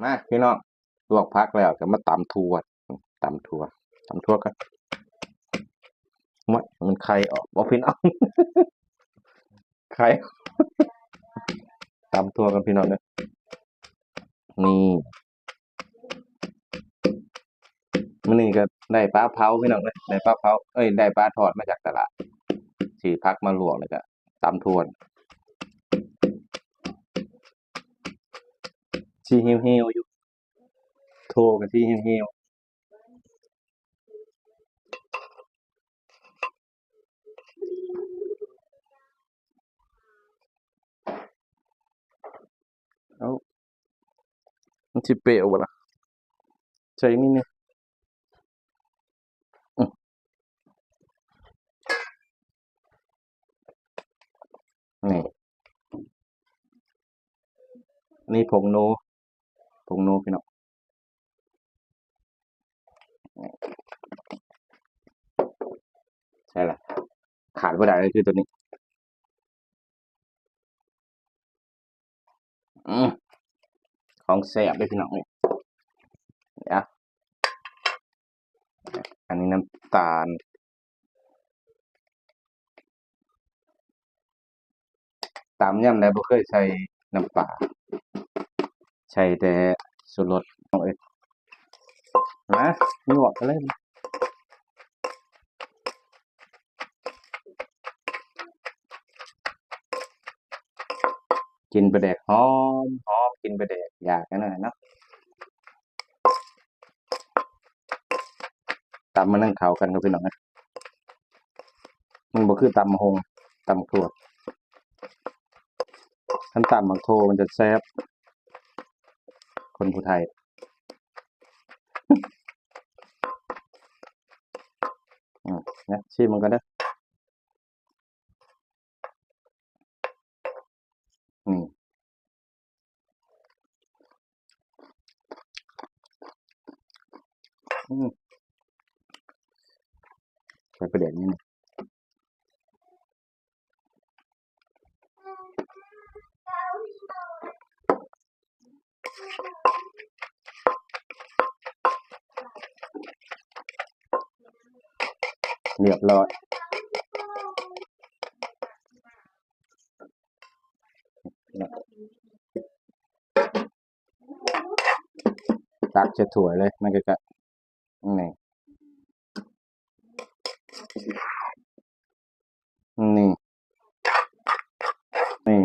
ມາພີ່ນ້ອງ ລວກຜັກແລ້ວກໍມາຕຳຖົ່ວ ຕຳຖົ່ວ ຕຳຖົ່ວກ່ອນ. ໂອ້ຍ ມັນໄຂ່ອອກບໍ່ພີ່ນ້ອງ ໄຂ່ ຕຳຖົ່ວກ່ອນພີ່ນ້ອງເດີ. ນີ້ ມື້ນີ້ກໍໄດ້ປາເຜົາພີ່ນ້ອງເອີຍ ໄດ້ປາເຜົາ ເອີຍ ໄດ້ປາທອດມາຈາກຕະຫຼາດ ຊື້ຜັກມາລວກ ແລ້ວກໍຕຳຖົ່ວ ຊິຫິວໆຢູ່ ຖົ່ວກໍຊິຫິວໆ. ເອົ້າ ມັນຊິເປະບໍ່ລະ ໃສ່ນີ້ແນ່ ອື ນີ້ ນີ້ຜົງນົວ ຜົງນົວພີ່ນ້ອງ ໃສ່ລະ ຂາດບໍ່ໄດ້ເລີຍຄືໂຕນີ້ ອື ຂອງແຊບເດ້ພີ່ນ້ອງເອີຍ ດຽວ ອັນນີ້ນ້ຳຕານ ຕຳຍາມໃດບໍ່ເຄີຍໃສ່ນ້ຳປາ ໃສ່ແຕ່ຊູລົດ ນ້ອງເອີຍ ມາ ລວກກັນເລີຍ ກິນປາແດກຫອມໆ ກິນປາແດກຢາກແນວນັ້ນເນາະ. ຕຳມັນໃຫ້ເຂົ້າກັນເນາະພີ່ນ້ອງເອີຍ ມັນບໍ່ຄືຕຳບັກຫຸ່ງ ຕຳໝາກຖົ່ວ ຄັນຕຳໝາກຖົ່ວມັນຈະແຊບ ຄົນຜູ້ໄທ ອືມ ນະ ຊີມມັນກ່ອນເດີ. ອືມ ອືມ ໃສ່ປາແດກນີ້ ຮຽບຮ້ອຍ ຕັກໃສ່ຖ້ວຍເລີຍ ມັນກໍ ກໍ ນີ້ ນີ້ ນີ້